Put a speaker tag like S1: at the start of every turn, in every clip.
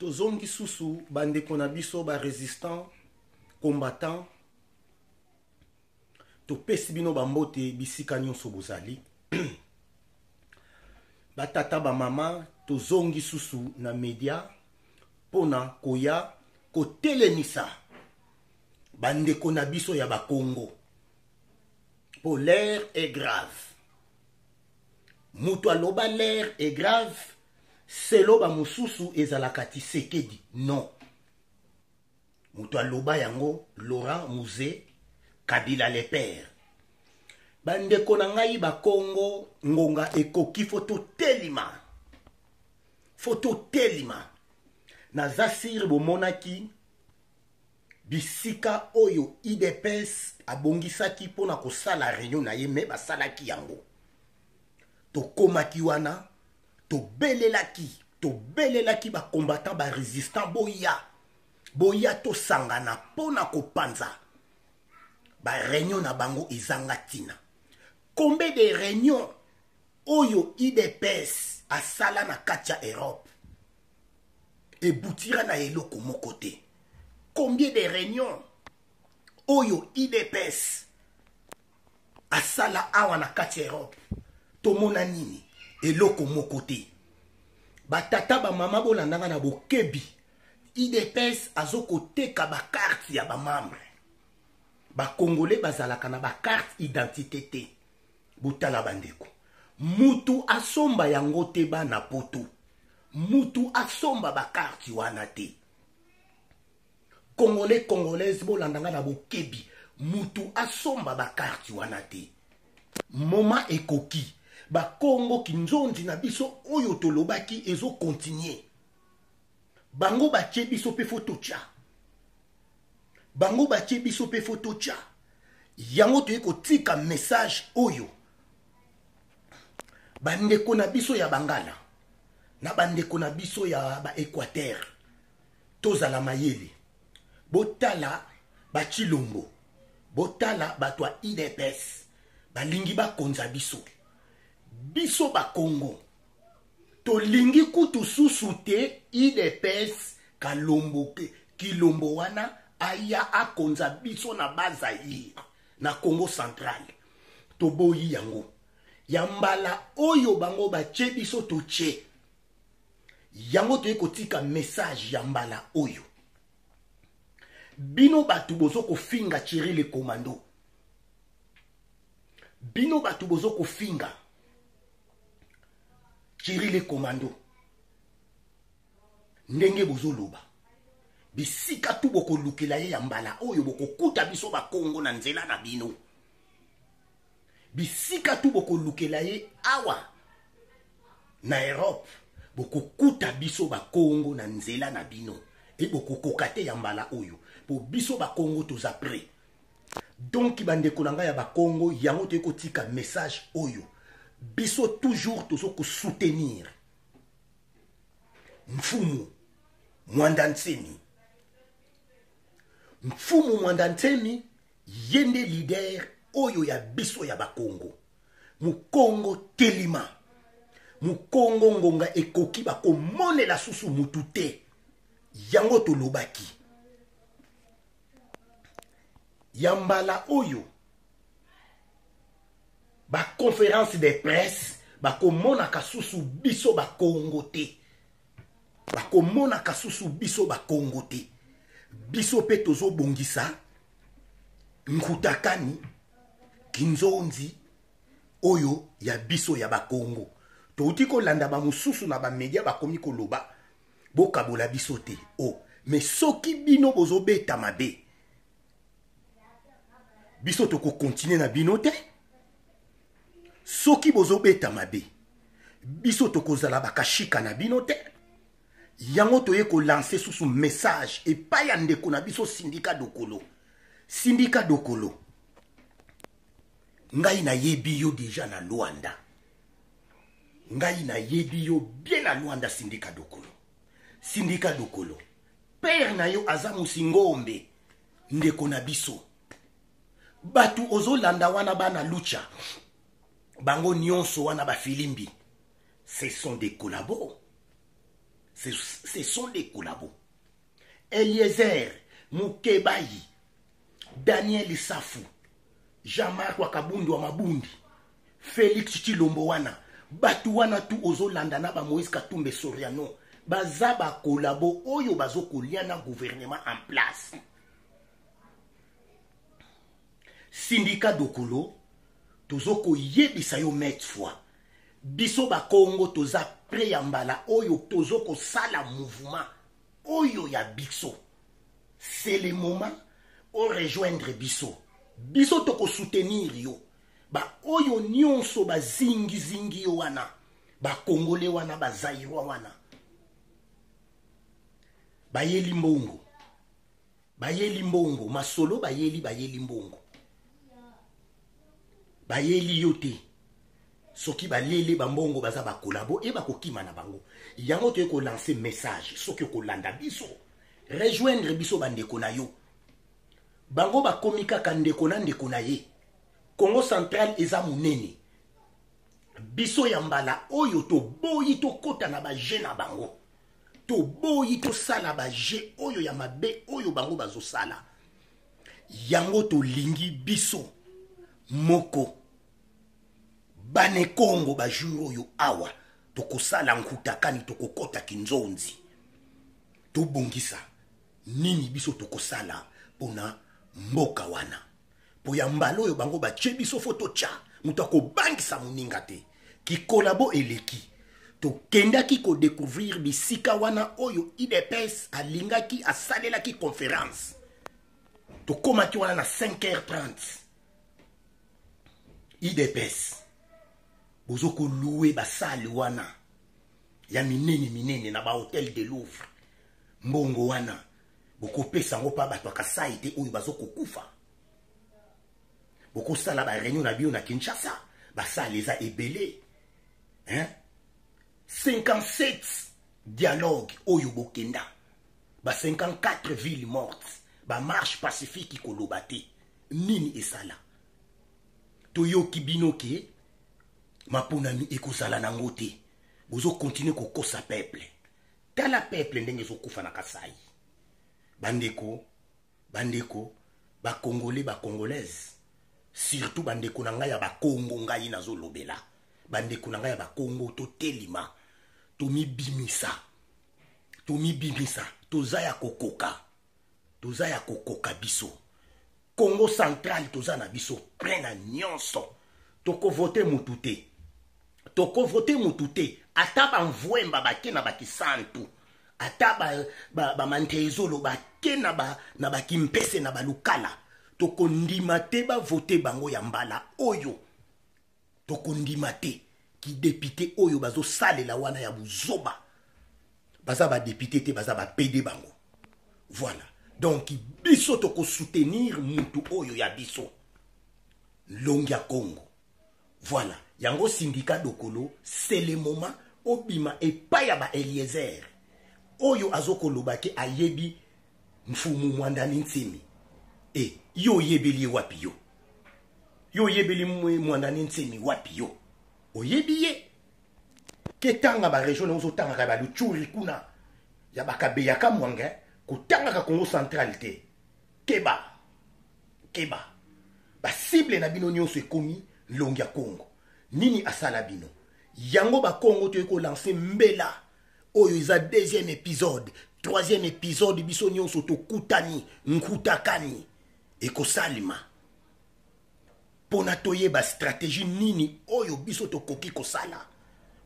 S1: Tozongi susu bandeko na biso ba resistants combattants, topesi bino bambote bisika nyonso bozali. Batata, bamama, tozongi susu na media mpona koya kotelemisa bandeko na biso ya Bakongo, mpo l'heure est grave. Moto aloba l'heure est grave, selo bamosusu ezalaka Tshisekedi. Non, moto aloba yango Laurent Mzee Kabila le père. Bandeko na ngai Bakongo, ngonga ekoki, fo totelima, fo totelima. Naza sire bomonaki bisika oyo UDPS abongisaki mpona kosala réunion na ye, me basalaki yango. Tokomaki wana, tobelelaki, tobelelaki bacombattant, barésistant, boya, boya tosangana mpona kopanza baréunion na bango ezanga ntina. Combien de réunion oyo UDPS asala na kati ya Europe ebutira na eloko moko te? Combien de réunion oyo UDPS asala awa na kati ya Europe, tomona nini? Eloko moko te. Batata, bamama, bolandanga na bokebi. UDPS azokoteka bacarte ya bamembre. Bakongole bazalaka na bacarte identité te. Botala bandeko, mutu asomba yango te. Bana Poto, mutu asomba bacarte wana te. Congolais, Congolaise, bolandanga na bokebi. Mutu asomba bacarte wana te. Moma ekoki, Bakongo, kinzonzi na biso oyo tolobaki ezokontinue. Bango batie biso mpe fo totya bango, batie biso mpe fo totya yango. Toyei kotika message oyo, bandeko na biso ya Bangala na bandeko na biso ya Baéquateur, tozala mayele. Botala Bachilombo, botala bato ya UDPS, balingi bakonza biso. Biso Bakongo tolingi kutu susu te UDPS Kalombo Kilombo wana aya akonza biso na Bazaire, na Congo Central. Toboyi yango. Ya mbala oyo bango batie biso, totie yango. Toyei kotika message ya mbala oyo. Bino bato bozo kofinga Thierry le Commando, bino bato bozo kofinga Thierry le Commando, ndenge bozoloba, bisika tu bokolukela ye, ya mbala oyo bokokuta biso Bakongo na nzela na bino. Bisika tu bokolukela ye awa na Europe, bokokuta biso Bakongo na nzela na bino e bokokoka te ya mbala oyo, po biso Bakongo toza prêt. Donc bandeko na ngai ya Bakongo, yango toyei kotika message oyo. Biso toujours tozo kosoutenir Mfumu Mwanda Nsemi. Mfumu Mwanda Nsemi ye nde leader oyo ya biso ya Bakongo. Mokongo telima, mokongo, ngonga ekoki, bakomonela susu mutu te. Yango tolobaki ya mbala oyo, baconférence de presse, bakomonaka susu biso Bakongo te, bakomonaka susu biso Bakongo te. Biso mpe tozobongisa nkutakani kinzonzi oyo ya biso ya Bakongo. Touti kolanda bamosusu na bamedia bakomi koloba bokabola biso te. O oh. Mais soki bino bozobeta mabe, biso tokokontinue na bino te. Soki bozobeta mabe, biso tokozala bakashika na bino te. Yango toye kolancer susu message epai ya ndeko na biso Sindika Dokolo. Sindika Dokolo, ngai nayebi yo deja na Lwanda, ngai nayebi yo bien na Lwanda. Sindika Dokolo, Sindika Dokolo, père na yo aza Musingombe, ndeko na biso. Bato ozolanda wana, bana Lucha, bango nyonso wana bafilimbi, ce sont des collabos. Ce sont des collabos. Eliezer Mukebayi, Daniel Safu, Jean-Marc Wakabundi wa Mabundi, Félix Tshilombo wana, bato wana tu ozolanda na ba Moïse Katumbe Soriano, baza ba collabo oyo bazo kolia na gouvernement en place. Sindika Dokolo, tozo koyebisa yo maintes fois, biso ba Kongo toza prêt ya mbala oyo tozo kosala mouvement oyo ya biso. C'est le moment o rejoindre biso. Biso toko soutenir yo. Ba oyo nyonso ba zingi zingi yo wana, ba Congolais wana, ba Zaïrois wana. Bayeli mbongo. Bayeli mbongo, masolo bayeli, bayeli mbongo. Bayeli yo te. Soki balele ba mbongo baza ba collabo e bakokima na bango. Yango toye ko lancer message soki okolanda biso, rejoindre biso bandeko na yo. Bango bakomi kaka ndeko na ndeko na ye. Congo central eza munene. Biso ya mbala oyo toboyi tokota na ba jeu na bango. Toboyi tosala ba jeu oyo ya mabe oyo bango bazosala. Yango tolingi biso moko. Bane Congo ba jour oyo awa tokosala nkutakani, tokokota kinzonzi. Tobongisa nini biso tokosala pona mboka wana. Po ya mbala oyo bango batie biso fo totya, moto akobangisa moninga te. Kikolabo eleki. Tokendaki kodécouvrir bisika wana oyo UDPS alingaki asalelaki conférence. Tokomaki wana na cinq heures trente. UDPS bozo kolouer basale wana ya minene minene na ba hôtel de Louvre. Mbongo wana bokopesa yango pa bato ya Kasai te oyo bazo kokufa. Bokosala ba réunion na bino na Kinshasa, basale eza ebele. Hein? 57 dialogue oyo bokenda. Ba 54 villes mortes, ba marche pacifique koloba te. Nini esala? Toyoki bino ke maponami ekozala nango te. Bozo continuer kokosa peuple. Tala peuple ndenge ezokufa na Kasai. Bandeko, bandeko, ba Congolais, ba Congolaises, surtout bandeko na ngai ya ba Congo ngai nazolobela. Bandeko na ngai ya ba Congo totelima, tomibimisa. Tomibimisa, toza ya kokoka. Toza ya kokoka biso. Congo central toza na biso plein na nyonso. Tokovote mutu te. Tokovote mutu te. Ata ba mvwemba bake na ba kisantu. Ata ba mantezolo bake na ba, na ba kimpese na ba lukala. Tokondima te ba vote bango ya mbala oyo. Tokondima te ki député oyo bazo salela wana ya buzoba. Baza ba député te, baza ba PD bango. Voilà. Donc biso toko soutenir mutu oyo ya biso. Longia Congo. Voilà. Yango syndicat Dokolo, c'est le moment obima epai ya ba Eliezer. Oyo azoko lobake ayebi mfumu Mwandani Ntsemi. E yo yebeli wapi yo? Yo yebeli Mwandani Ntsemi wapi yo? Oyebi ye? Ketanga ba région na ozotanga ka ba Luchuri kuna ya bakabeya ka mwanga kotanga ka Congo central te. Keba. Keba. Ba cible na bino nyonso ekomi longi ya Congo. Nini asala bino? Yango ba Congo to eko lancer mbela oyo eza deuxième épisode, troisième épisode biso nyonso tokutani, nkutakani ekosalima. Pona toyeba stratégie nini oyo biso tokoki kosala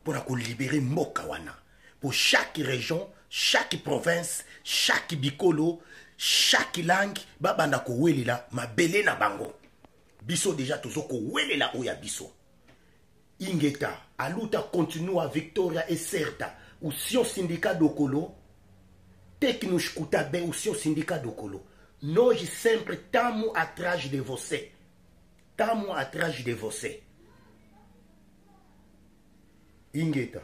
S1: pona kolibérer mboka wana. Pour chaque région, chaque province, chaque bikolo, chaque langue babanda kowelela mabele na bango. Biso déjà tozo kowelela oyo ya biso. Ingeta, aluta continua victoria e certa. O seu syndicat Dokolo, tem que nos escutar bem, o seu syndicat Dokolo. Nós sempre estamos atrás de você. Estamos atrás de você. Ingeta.